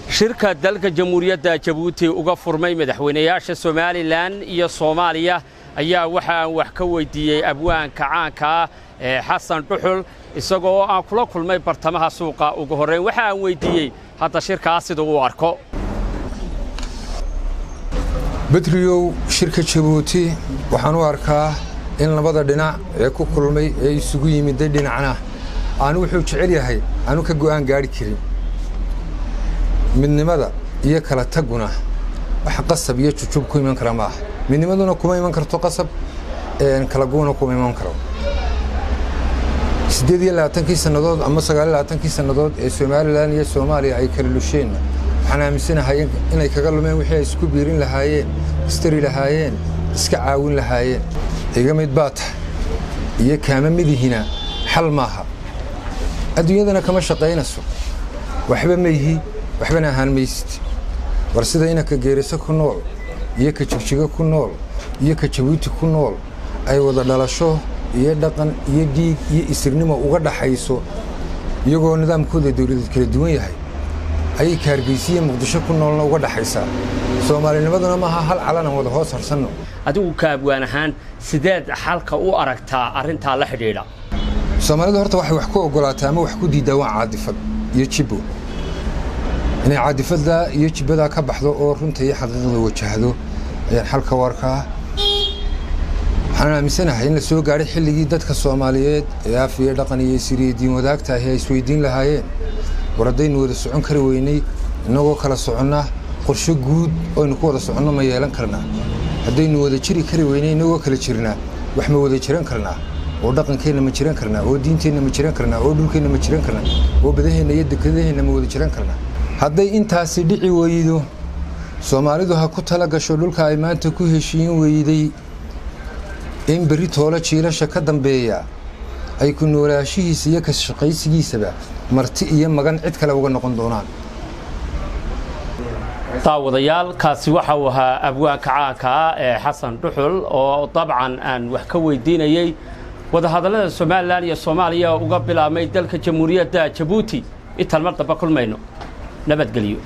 Shirka dalka Jamhuuriyadda Jabuuti uga furmay madaxweynayaasha Somalilan iyo Soomaaliya ayaa waxa aan wax ka weydiiyey abwaanka caanka ah ee Xasan Dhuxul, isagoo aan kula kulmay bartamaha suuqa. Ugu horrayn waxa aan weydiiyey hadda shirkaas sida uu arko. Bedriyow, shirka Jabuuti waxaan u arkaa in labada dhinac ee ku kulmay ee isugu yimiday dhinacna aanu wuxuu jecel yahay aanu ka go'aan gaadhi karin. Midnimada iyo kala taguna wax qasab iyo jujub ku iman kara maaha. Midnimaduna kuma iman karto qasab, kala guuna kuma iman karo. 28-kii sannadood ama 29-kii sannadood ee Somalilan iyo Soomaaliya ay kala lusheenna, waxaan aaminsanahay inay kaga lumeen wixii ay isku biirin lahaayeen, istari lahaayeen, iska caawin lahaayeen. Iga mid baa tahay iyo kaama midihina xal maaha, adduunyadana kama shaqaynayso. Waxba mayhi, waxbana ahaan maysid. War sida inanka Geeriso ku nool iyo ka Jigjigo ku nool iyo ka Jabuuti ku nool ay wada dhalasho iyo dhaqan iyo dhiig iyo isirnimo uga dhaxayso, iyagoo nidaamkooda dawladeed kala duwan yahay, ayay ka Hargeysiya Muqdisho ku noolna uga dhaxaysaa. Soomaalinimaduna maaha hal calanan wada hoos harsanno. Adigu ka abwaan ahaan, sideed xalka u aragtaa arrintaa la xidhiidha? Soomaalidu horta waxay wax ku oggolaataa ama wax ku diiddaa waa caadifad iyo jibbo. Inay caadifaddaa iyo jibbadaa ka baxdo oo runta iyo xaqiiqda wajahdo ayaan xalka u arkaa. Waxaan aaminsanahay in la soo gaadhay xilligii dadka Soomaaliyeed ee af iyo dhaqan iyo isiriyo diin wadaagta ahi ay isweydiin lahaayeen: war haddaynu wada socon kari weynay innagoo kala soconnaa, qorshe guud oynu ku wada soconno ma yeelan karnaa? Haddaynu wada jiri kari weynay innagoo kala jirnaa, wax ma wada jiran karnaa? Oo dhaqankeenna ma jiran karnaa? Oo diinteenna ma jiran karnaa? Oo dhulkeenna ma jiran karnaa? Oo badaheenna iyo dekadaheenna ma wada jiran karnaa? Hadday intaasi dhici weydo, Soomaalidu ha ku tala gasho dhulka ay maanta ku heshiin weyday in berri toolo jiilasha ka dambeeya ay ku noolaashihiisa iyo ka shaqaysigiisaba marti iyo magan cid kale uga noqon doonaan. Daawadayaal, kaasi waxa uu ahaa abwaanka caanka ah ee Xasan Dhuxul, oo dabcan aan wax ka weydiinayey wadahadallada Somalilan iyo Soomaaliya uga bilaabmay dalka Jamhuuriyadda Jabuuti. Intaan mar damba kulmayno, nabadgelyo.